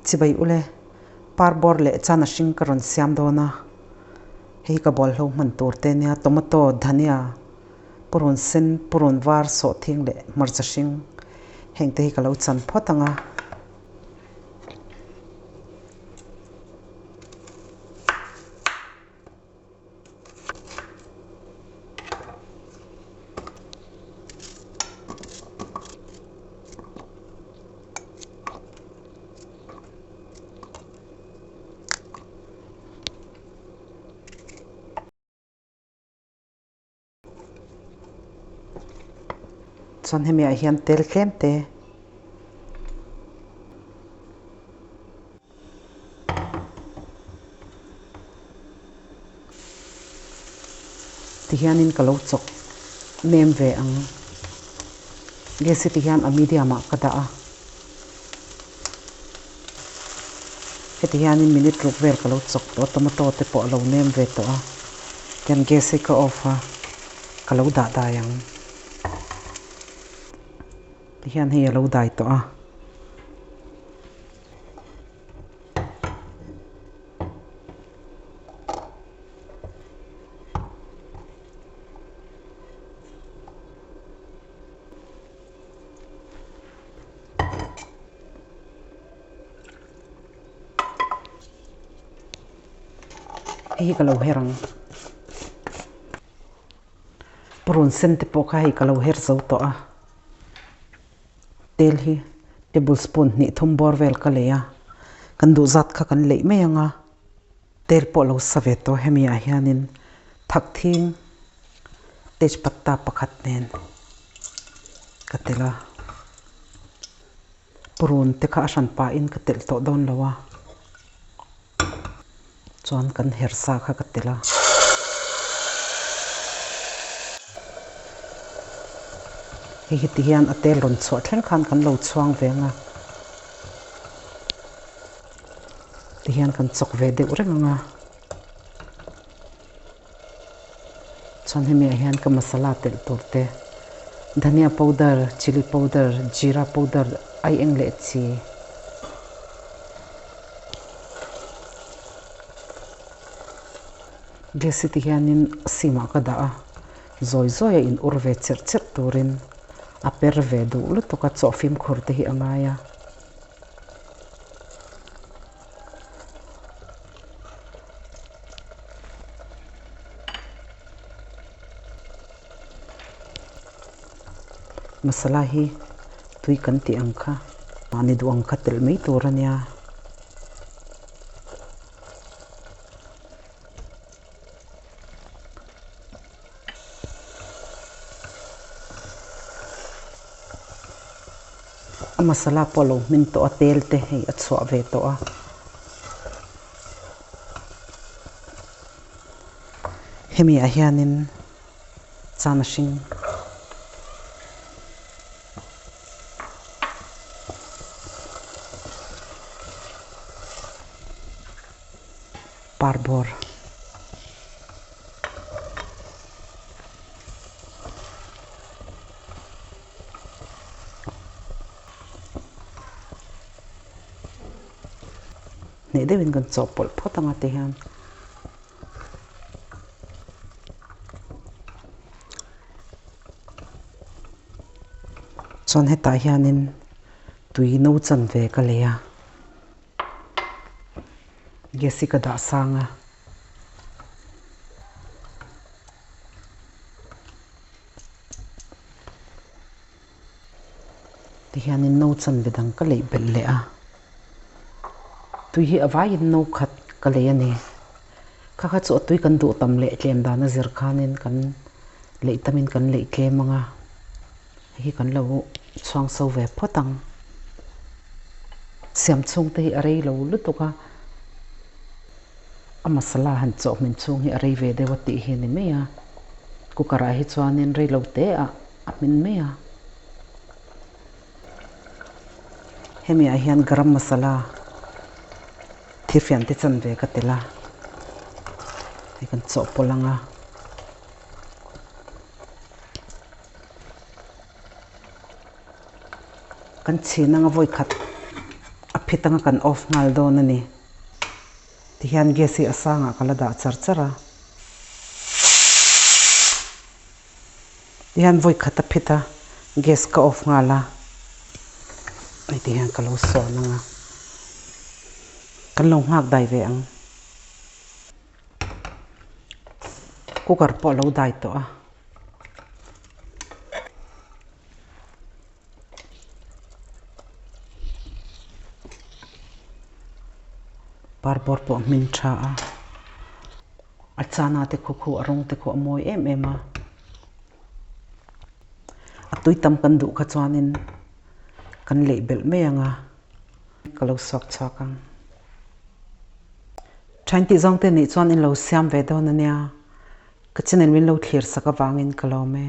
Chibai ule, parbawr leh chana hring ka rawn siam dawn a, hei ka bawlhlo hman tur te nia, tomato, dhania, purun sen, purun var, sawhthing leh hmarcha hring heng te hi ka lo chan phawt ang a. Chuan hemi ah hian tel tlem te Ti hianin ka lo chawk nem ve ang. Gas hi ti hian a medium ah ka dah a. Heti hianin minute ruk vel ka lo chawk tawh a, tomato te pawh a lo nem ve tawh a. Tihian gas hi ka off a, ka lo dah dai ang. Tihian hei a lo dai tawh a. Hei hi ka lo her ang. Purun sen te pawh kha hei ka lo her zo tawh a. Tel hi tablespoon hnih thum bawr vel ka lei a, kan duh zat kha kan leih mai ang a, tel pawh lo sa ve tawh hemi ah hianin thak thing tejpatta pakhat nen ka tel a, purun te kha a hran pahin ka telh tawh dawn lo a. Chuan kan hersa kha ka tel a. Hei hi ti hian a tel rawn chhuah thleng khan kan lo chhuang ve ang a. Ti hian kan chawk ve deuh reng ang a. Chuan hemi ah hian ka masala telh tur te dhania powder, chilli powder, jeera powder ai eng leh chi. Gas hi ti hianin sim ah ka dah a, zawi zawi a in ur ve cherh cherh turin a per ve duh lutuk a, chaw fimkhur te hi a ngai a. Masala hi tui kan tih ang kha mahni duh ang kha telh mai tur a nia. A masala pawh a lo hmin tawh a tel te hei a chhuah ve tawh a. Hemi ah hianin chana hring parbawr. Hneh deuhin kan chawhpawlh phawt ang a ti hian. Chuan hetah hianin tui no chanve ka lei a. Gas hi ka dah sang a. Tihianin no chanve dang ka leih belh leh a. Tui hi a vaiin no khat ka lei a ni. Kha kha chu a tui kan duh tam leh tlem dan a zir khanin kan leih tamin kan leih tlem ang a. Hei hi kan lo chhuang so ve phawt ang. Siam chhung te hi a rei lo lutuk a, a masala han chawh hmin chhung hi a rei ve deuh a tih hi a ni mai a. Cooker ah hi chuanin rei lo te ah a hmin mai a. Hemi ah hian garam masala thirfian te chanve ka tel a, hei kan chawhpawlh ang a. Kan chhin anga vawi khat a phit. phit anga kan off nghal dawn a ni. Tihian gas hi a sangah ka la dah char char a. Tihian vawi khat a phit a, gas ka off nghal a. Hei tihian ka lo sawn ang a, kan lo nghak dai ve ang. Cooker pawh a lo dai tawh a. Parbawr pawh a hmin tha a, a chana te khu khu a rawng te khu a mawi em em a, a tui tam kan duh kha chuanin kan leih belh mai ang a, ka lo suak chhuak ang. Thain tih zawng te nih chuan in lo siam ve dawn a nia, ka channel min lo thlir sak avangin ka lawm e.